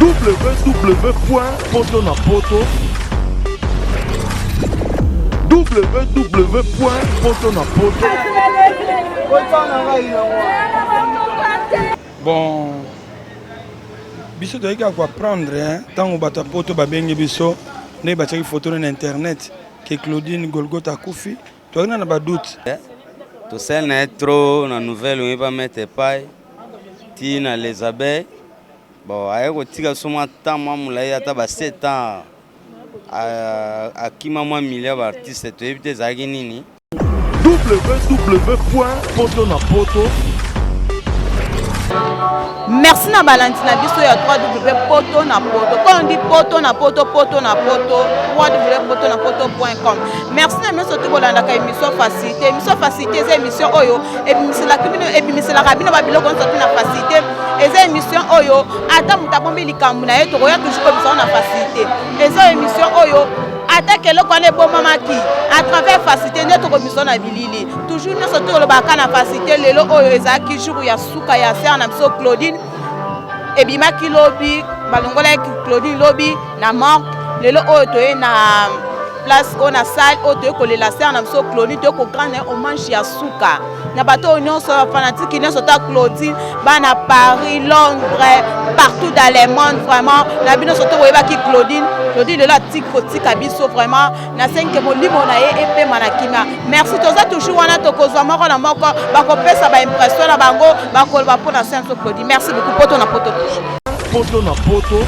www poto na poto www poto na poto. Bon, biso toyaki kaka koapprendre ntango bato ya poto babengi biso, ndenge batiaki photo na internet ke Claudine Golgota akufi. Toyaki na badoute. Tosali na ye trop na nouvelle oyo bamete epai ti na Les Abeilles. Bon, aye kotika biso mwa temps mwa molai, ata ba 7 ans akima mwa milieu ya baartiste. Toyebi te ezalaki nini. www poto na poto. Merci na balandi na biso ya 3W Poto na Poto. Quand on dit Poto na Poto, Poto na Poto, 3W Poto na Poto.com. Merci na nyonso tu bolandaka émission Facilité. Émission Facilité eza émission oyo ebimiselaka bino, ebimiselaka bino babiloko nyonso tu na facilité. Eza émission oyo ata moto abombi likambo na ye, tokoya toujours kobisa na facilité. Eza émission oyo ata keloko wana ebomamaki, à travers facilité nde tokobimisa na bilili. Toujours nyonso tolobaka na facilité. Lelo oyo ezalaki jour ya suka ya sœur na biso Claudine. Ebimaki lobi, balongolaki Claudine lobi na morgue. Lelo oyo toye na place oyo, na salle oyo, toye kolela sœur na biso Claudine, toye korendre hommage ya suka na bato oyo nyonso, bafanatike nyonso ta Claudine, bana Paris, Londres, partout dans le monde. Vraiment, na bino nyonso to boyebaki Claudine. Claudine lelo atiki kotika biso. Vraiment, nasengi ke molimo na ye epema na kimia. Merci. Toza toujours wana, tokozwa moko na moko, bakopesa baimpression na bango, bakoloba mpo na sœur Claudine. Merci beaucoup. Poto na Poto toujours. Poto na Poto.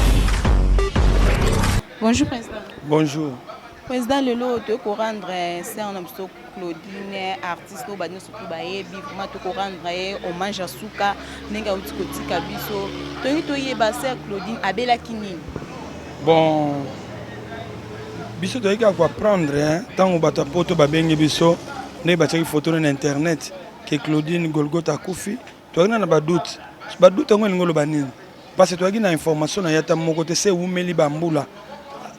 Bonjour, président. Bonjour. Président, lelo toyei korendre sœur na biso Claudine, artiste oyo banyonso tu bayebi. Vraiment, tokorendre ye hommage ya suka ndenge auti kotika biso. Toyei toyeba, sœur Claudine abelaki nini? Bon, biso toyaki kaka koapprendre ntango bato ya poto babengi biso, ndenge batiaki photo na internet ke Claudine Golgota akufi. Toyaki na badoute. Badoute yango elingi oloba nini? Parce que toyaki na information na ye ata moko te. Se ewumeli bambula,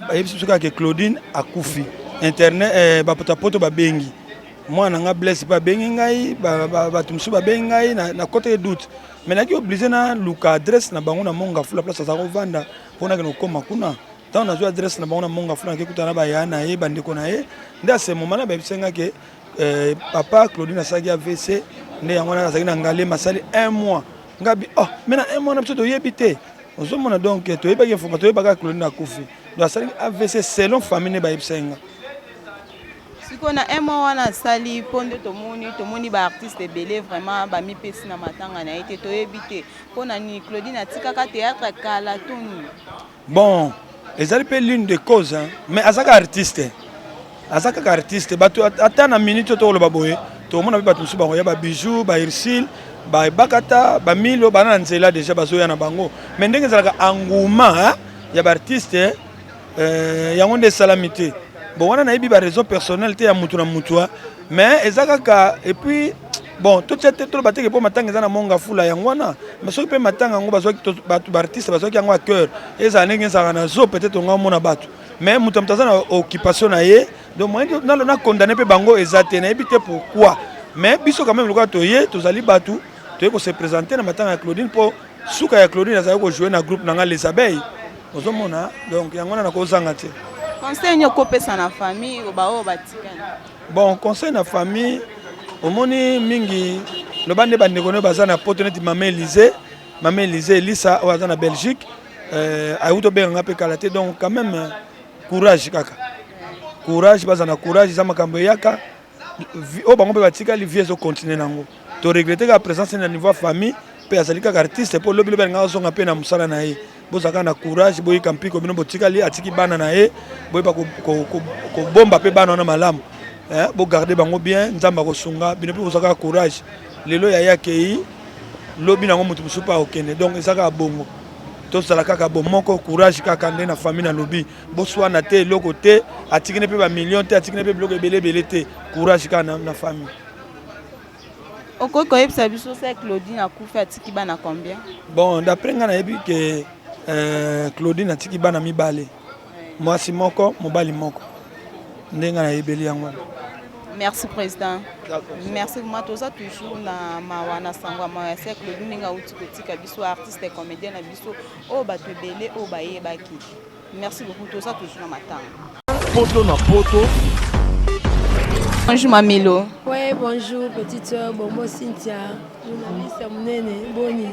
bayebisi biso kaka ke Claudine akufi. Internet, bato ya poto babengi mwana na nga Blaise mpe abengi ngai, bato mosusu babengi ngai, nakotaki doute, mais nayaki obligé naluka adresse na bango na Mont Ngafula, place aza kovanda, mpo nakende kokóma kuna. Ntango nazwi adresse na bango na Mont Ngafula, nake kutana na baya na ye, bandeko na ye. Nde à ce moment na bayebisi nga ke papa Claudine asalaki AVC, nde yango wana azalaki na Ngalema, asali un mois. Ngabi oh, mais na un mois na biso toyebi te. Ozomona, donc toyebaki information, toyebaka Claudine akufi, donc asalaki AVC selon famille nde bayebisaki nga. Sikoyo na un mois wana asali, mpo nde tomoni baartiste ebele vraiment bamipesi na matanga na ye te. Toyebi te mpo na nini. Claudine atikaka théâtre kala to nini? Bon, ezali mpe l'une des causes, hein. Mais azaka artiste, aza kaka artiste. Bato ata na minute oyo tokoloba boye, tokomona mpe bato mosusu bakoya, babijou, baursile, babakata, bamilo bana na nzela déjà bazoya na bango. Mais ndenge ezalaka engouement ya baartiste, yango nde esalami te. Bon, wana nayebi baraison personnelle te ya mutu na mutu, mais eza kaka. Et puis bon, totia te, toloba teke mpo matanga eza na Mont Ngafula, yango wana. Mais soki mpe matanga yango bazwaki, bato baartiste bazwaki yango à cœur, ezala ndenge ezalaka na zo, peut-être onga omona bato. Mais moto ya moto aza na occupation na ye, donc moyen nalo na condamné mpe bango eza te. Nayebi te pourquoi, mais biso quand même lokola toye, tozali bato toye kose présenter na matanga ya Claudine, mpo suka ya Claudine azali kojouer na groupe na nga Les Abeilles. Ozomona, donc yango wana nakozanga te. Conseil nini okopesa na famille baoyo batikali? Bon, conseil na famille, omoni mingi loba nde bandeko no baza na poto, neti mama Élise, mama Élise Elisa oyo aza na Belgique, ayuti obenganga mpe kala te. Donc quand même, courage kaka, courage, baza na courage. Eza makambo eyaka oyo bango mpe batikali, vie ezocontinue nango. Toregrete kaka présence na niveau ya famille, mpe azali kaka artiste, mpo lobi lobi alingaka azonga mpe na mosala na ye. Bozala kaka na courage, boyika mpiko bino botikali. Atiki bana na ye, boyeba kobomba mpe bana wana malamu, bogarde bango bien. Nzambe akosunga bino mpe, bozala kaka courage. Lelo yaya akei, lobi nango moto mosusu mpe akokende, donc eza kaka bongo. Tozala kaka bomoko, courage kaka nde na famille. Nalobi boswana te, eloko te. Atikini mpe bamillion te, atikini mpe biloko ebele ebele te. Courage kaka na famille. Okoki koyebisa biso, sœur Claudine akufi, atiki bana combien? Bon, d'après ngai nayebi ke Claudine atiki bana mibale, mwasi moko, mobali moko. Nde ngai nayebeli yango wana. Merci président. Merci vraiment. Toza toujours na mawa na sango ya mawa ya sœur Claudine ndenge auti kotika biso, artiste et comédien na biso oyo bato ebele oyo bayebaki. Merci beaucoup. Toza toujours na matanga. Poto na poto. Bonjour Mamelo. Ouais, bonjour petite soeur Bonbo Cynthia, journaliste ya monene, boni.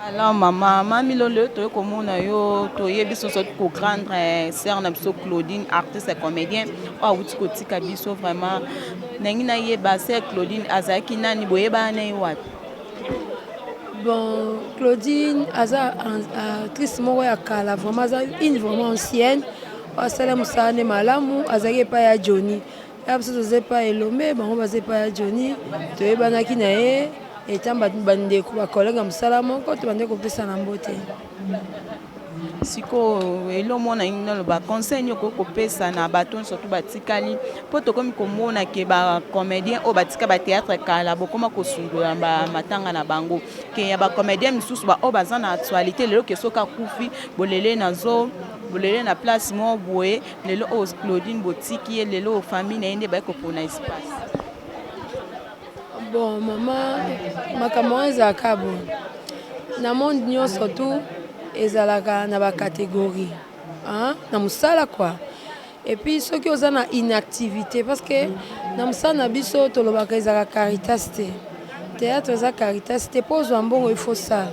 Alors mama, Mamelo, lelo toye komona yo, toyebi biso soki kogrendre sœur na biso Claudine, artiste et comédien oyo awuti kotika biso. Vraiment ndenge nayeba, sœur Claudine azalaki nani? Boyebana na ye wapi? Bon, Claudine aza actrice moko ya kala, vraiment aza une vraiment ancienne. Asala mosala nde malamu, azalaki epai ya Johnny. Ya biso toza epai Elombe, bango baza epai ya Johnny. Toyebanaki na ye etant bandeko, bacollègue ya mosala moko, tobandeki kopesana mbote. Sikoyo elomona naloba, conseil nini okoki kopesa na bato nyonso tu batikali, mpo tokomi komona ke bacomédien oyo batika bathéâtre kala bokoma kosundola bamatanga na bango, ke ya bacomédien misusu baoyo baza na actualité lelo, ke soki akufi bolele nazo bolele na place moko boye? Lelo oyo Claudine botiki ye, lelo oyo famille na ye nde baye kopona espace. Bon mama, makambo wana ezalaka boye: na monde nyonso tu ezalaka na bacatégorie na mosala quoi. Et puis soki oza na inactivité, parce que na mosala na biso tolobaka ezalaka caritas te, théâtre eza caritas te. Mpo ozwa mbongo, il faut sala.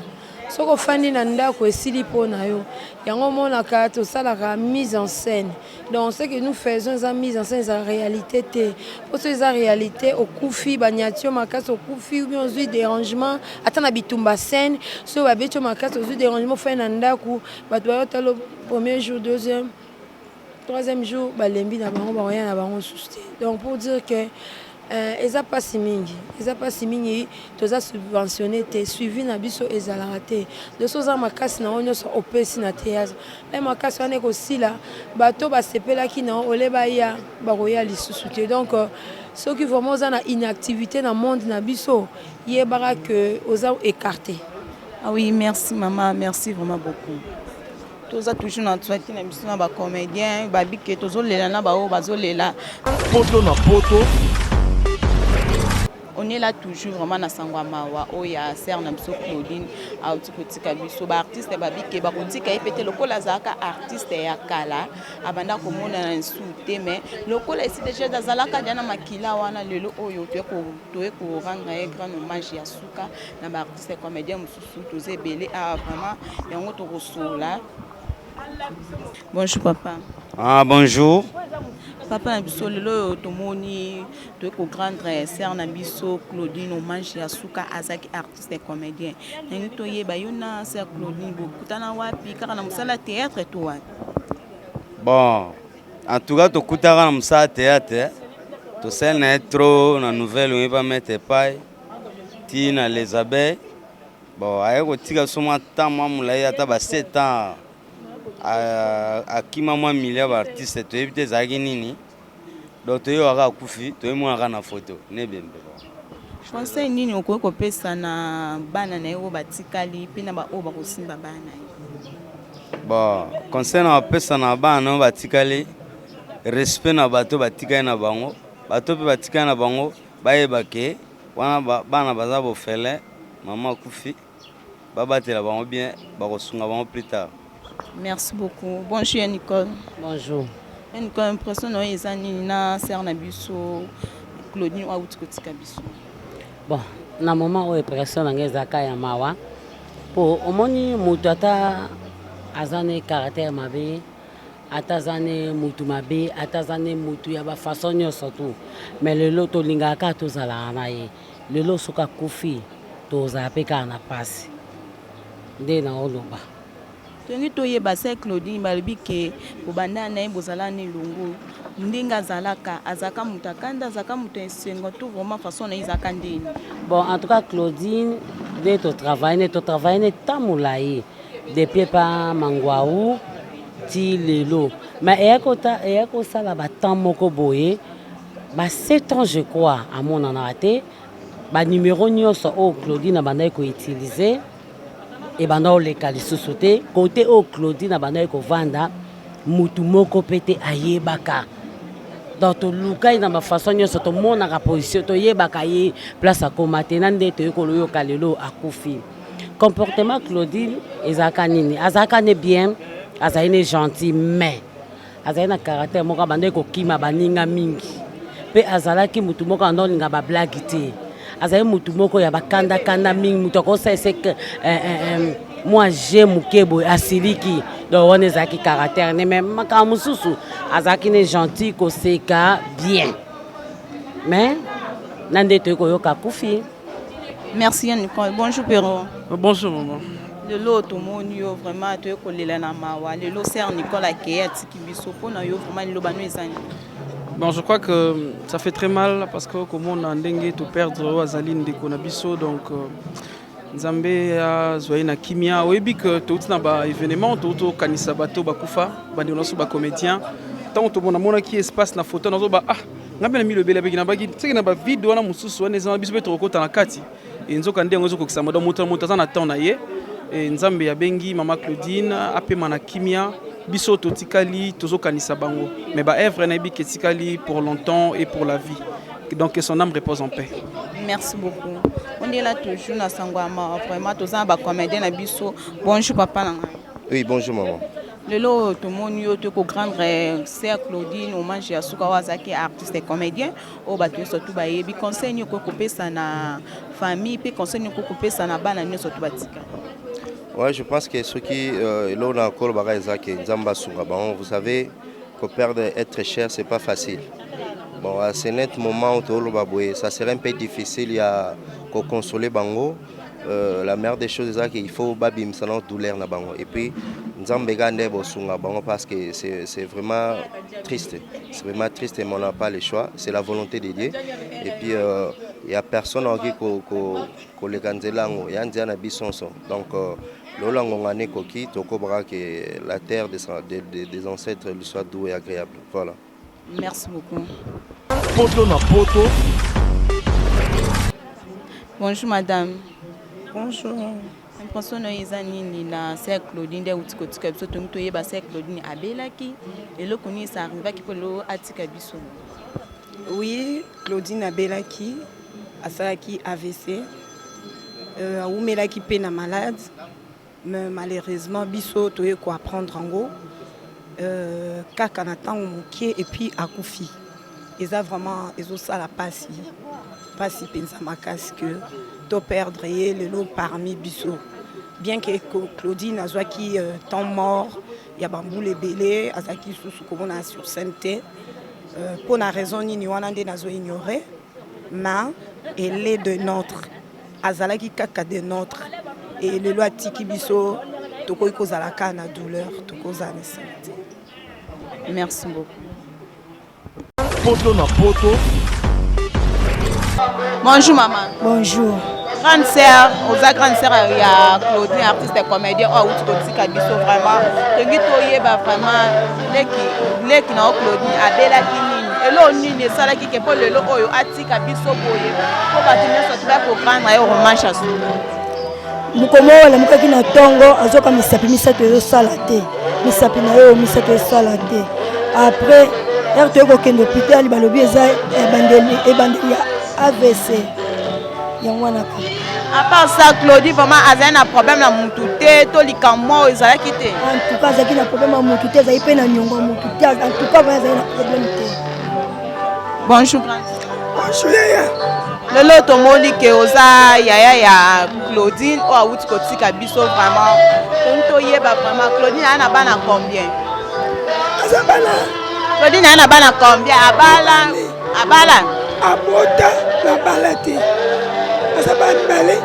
Soki ofandi na ndako, esili mpo na yo. Yango omonaka tosalaka mise en scène. Donc ce que nous faisons eza mise en scène, eza réalité te. Mpo so eza réalité, okufi, baniati yo makasi, okufi, ou bien ozwi dérangement ata na bitumba scène, soki babeti yo makasi, ozwi dérangement, ofai na ndako, bato bayotala premier jour, deuxième, troisième jour, balembi na bango, bakoya na bango susu te. Donc pour dire que eza mpasi mingi, eza mpasi mingi. Toza subventionné te, suivi na biso ezalaka te. Doso oza makasi na yo nyonso opesi na théâtre, me makasi wana ekosila, bato basepelaki na yo ole baya, bakoya lisusu te. Donc soki vraiment oza na inactivité na monde na biso, yebaka que oza écarté. Ah oui, merci maman, merci vraiment beaucoup. Toza toujours na actualité na biso na bacomédien babike, tozolela na baoyo bazolela. Poto na poto. On est là toujours vraiment na sango ya mawa oyo ya sœur na biso Claudine auti kotika biso. Baartiste babike bakotika ye pete lokola azalaka artiste ya kala, abanda komonana lisusu te, mais lokola esi déjà azalaka dia na makila wana, lelo oyo toye korendre ye grand hommage ya suka na baartiste comédien mosusu. Toza ebele awa vraiment, yango tokosola. Bonjour papa. Ah, bonjour. Papa na biso, lelo oyo tomoni toye kogrendre sœur na biso Claudine hommage ya suka. Azalaki artiste comédien. Ndenge toyeba, yo na sœur Claudine bokutana wapi? Kaka na mosala théâtre to wapi? Bon, en tout cas tokutaka na mosala théâtre, tosali na ye trop na nouvelle oyo bamettre epai ti na Les Abeilles. Bon, aye kotika biso mwa temps mwa molai, ata ba 7 ans akima mwa milieu ya baartiste, toyebi te ezalaki nini. Donc toyebaka akufi, toyemonaka na photo nebembe. Conseil nini okoki kopesa na bana na ye oyo batikali mpe na baoyo bakosimba bana na ye? Bon, conseil na bapesa na bana oyo batikali: respect na bato batikali na bango, bato mpe batikali na bango bayeba ke wana bana baza bofele, mama akufi, babatela bango bien, bakosunga bango plus tard. Merci beaucoup. Bonjour ya Nicole. Bonjour. Ya Nicole, impression na oyo eza nini na sœur na biso Claudine oyo awuti kotika biso? Bon, na moment oyo impression na ngai ezalaka ya mawa, mpo omoni moto ata aza ne caractère mabe, ata aza ne mutu mabe, ata aza ne mutu ya bafaçon nyonso tu, mais lelo tolingaka kaka tozalaka na ye. Lelo soki akufi, tozala mpe kaka na mpasi nde naoloba. Tolingi toyeba, sœur Claudine, balobi ke bobanda na ye, bozala na elongo, ndenge azalaka, azalaka moto akanda, azalaka moto ya esengo to vraiment façon na ye ezalaka ndeni? Bon, en tout cas Claudine nde totravaille ne totravaille ne temps molai depuis pa Mangwau ti lelo, mais eya kosala batemps moko boye, ba 7 ans je crois, amonanaka te. Banuméro nyonso oyo Claudine abandaki koutiliser ebanda koleka lisusu te. Kote oyo Claudine abandaki kovanda, mutu moko mpe te ayebaka. Donc toluka ye na bafaçon nyonso, tomonaka position, toyebaka ye place akoma te. Na nde toyei koloyoka lelo akufi. Comportement Claudine ezalaka nini? Azalaka ne bien, azali ne gentil, mais azali na caractère moko, abandaki kokima baninga mingi, mpe azalaki mutu moko anda olinga bablague te. Azali mutu moko ya bakandakanda mingi, mutu akosala eseke mwa je moke boye, asiliki. Donc wana ezalaki caractère ne, mais makambo mosusu azalaki ne gentil, koseka bien, mais na nde toyei koyoka akufi. Merci ya Nicole. Bonjour Pero. Bonjour maman. Lelo tomoni yo vraiment, toye kolela na mawa. Lelo sœur Nicole akei, atiki biso. Mpona yo vraiment, liloba no eza nini? Bon, je crois que ça fait très mal parce que komona ndenge to perdre oyo azali ndeko na biso, donc Nzambe azwa ye na kimia. Oyebi ke touti na baévénement, touti okanisa bato bakufa, bandeko na biso bacomédien. Ntango tomona monaki espace na photo, nazoba ah, ngai mpe na milobeli abeki na baki seke na bavide wana mosusu wana eza na biso mpe tokokota na kati e nzoka nde yango ezokokisama. Donc moto na moto aza na temps na ye e Nzambe abengi mama Claudine apema na kimia. Biso totikali tozokanisa bango, mais baœuvre nayebi ke etikali pour longtemps et pour la vie. Donc que son âme repose en paix. Merci beaucoup. Ondela toujours na sango ya mawa vraiment, toza na bacomédien na biso. Bonjour papa na ngai. Oui, bonjour maman. Lelo oyo tomoni yo, toye korendre sœur Claudine hommage ya suka, oyo azalaki artiste comédien oyo bato nyonso tu bayebi. Conseil nini okoki kopesa na famille, mpe conseil nini okoki kopesa na bana nyonso tu batika? Ouais, je pense que ce qui eloko na kolobaka eza ke Nzambe asunga bango. Vous savez, ko perdre être cher, c'est pas facile. Bon, à ce net moment où toloba boye, ça serait un peu difficile ya koconsoler bango. La meilleure des choses eza qu'il faut babimisa na douleur na bango et puis Nzambe kaka nde bosunga bango, parce que c'est vraiment triste, c'est vraiment triste, mais on n'a pas le choix, c'est la volonté de Dieu. Et puis il y a personne akoki koleka nzela yango ya nzela na biso nyonso. Donc lola ngonga ne ekoki, tokobaka que la terre des ancêtres lui soit doux et agréable. Voilà. Merci beaucoup. Poto na poto. Bonjour madame. Bonjour. Impression na yo eza nini na sœur Claudine nde auti kotika biso? Tongi toyeba, sœur Claudine abelaki eloko nini? Esa arrivaki mpo lelo atika biso? Oui, Claudine abelaki, asalaki AVC, awumelaki mpe na malade, mais malheureusement biso toye koapprendre yango kaka na ntango moke et puis akufi. Eza vraiment ezosala mpasi, mpasi mpenza makasi ke toperdre ye lelo parmi biso, bien que Claudine azwaki temps mort ya bambula ebele, azalaki lisusu komona sur scène te mpo na raison nini wana nde nazo ignore, mais elle est de notre, azalaki kaka de notre et lelo atiki biso. Tokoki kozala kaka na douleur, tokozala na esengo te. Merci beaucoup. Poto na poto. Bonjour maman. Bonjour. Grande sœur, oza grande sœur ya Claudine, artiste comédien oyo awuti kotika biso. Vraiment tolingi toyeba vraiment, leki, leki na yo Claudine abelaki nini? Eloko nini esalaki ke mpo lelo oyo atika biso boye, mpo bato nyonso toya korendre ye hommage ya suka? Mokomo oyo alamukaki na ntongo, azoka misapi misato ezosala te, misapi na ye oyo misato ezosala te. Après heure toyei kokende hôpital, balobi eza ebandeli ya AVC, yango wana kaka. À part ça, Claudie vraiment azali na problème na mutu te, to likambo oyo ezalaki te? En tout cas azalaki na problème ya mutu te, azali mpe na niongo ya mutu te. En tout cas vraiment azali na problème te. Bonjour grande. Bonjour yaya. Lelo tomoni ke oza yaya ya Claudine oyo awuti kotika biso. Vraiment tolingi toyeba vraiment, Claudine aya na bana combien? Aza bana. Claudine aya na bana combien? Abala? Abala? Abota na bala te, aza bana mibale,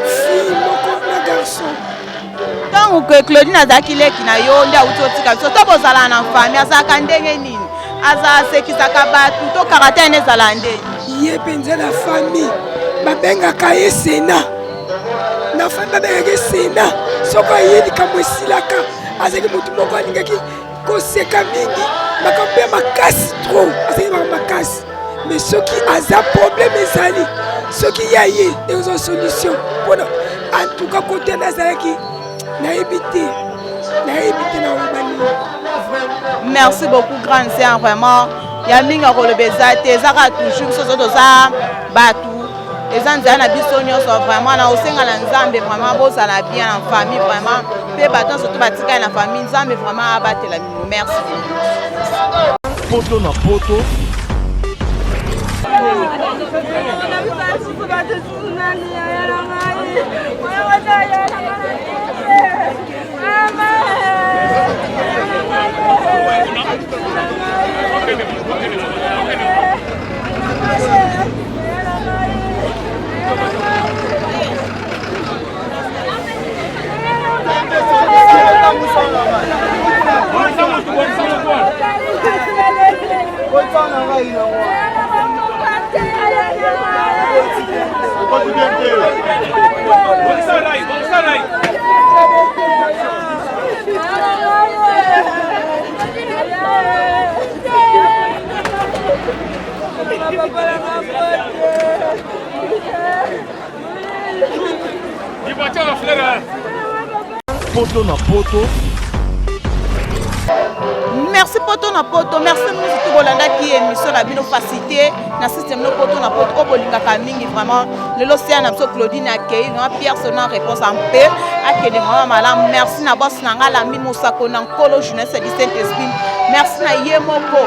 fille moko na garçon. Ntango ke Claudine azalaki leki na yo nde awuti kotika biso, to bozala na famille, azalaka ndenge nini? Aza asekisaka bato to caractère ne ezala ndenge? Ye mpenza na famille babengaka ye Sena. Na famille babengaka ye Sena. Soki aye, likambo esilaka. Azalaki motu moko alingaki koseka mingi, makambo ya makasi trop, azalaki makambo makasi, mais soki aza problème ezali, soki ya ye ekozwa solution mpona. En tout cas kote nde azalaki, nayebi te, nayebi te na oloba nini. Merci beaucoup grande sœur, vraiment. Ya mingi akoloba eza te, eza kaka toujours biso so toza bato, eza nzela na biso nyonso. Vraiment na osenga na Nzambe, vraiment bozala bien na famille, vraiment mpe bato nyonso to batikali na famille, Nzambe vraiment abatela bino. Merci. Poto na poto. Poto na poto. Merci poto na poto, merci mingi to bolandaki émission na bino facilité na système no poto na poto oyo bolingaka mingi. Vraiment lelo sea na biso Claudine akei, vraiment Pierre sona réponse en paix, akende vraiment malamu. Merci na boss na nga Lambi Mosako na Nkolo, journaliste du Saint Esprit. Merci na ye moko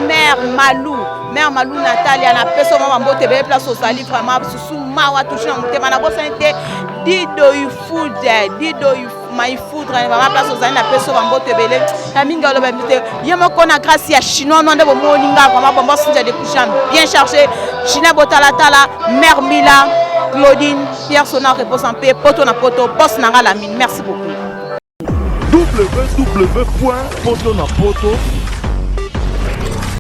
mère Malou, mère Malou Natalia, na peso mama mbote ebele place ozali. Vraiment susu mawa toujours na motema, nabosani te Dido Ifude, Dido Maifoudre, vraiment place ozali, na peso bambote ebele na mingi. Aloba te ye moko na grâce ya chinois no nde bomoni nga vraiment bombo Sinja de coucham bien chargé chinois botalatala. Mère Mila Claudine Pierre Sona repose en paix. Poto na poto, boss na nga Lamine, merci beaucoup. www.potonapoto.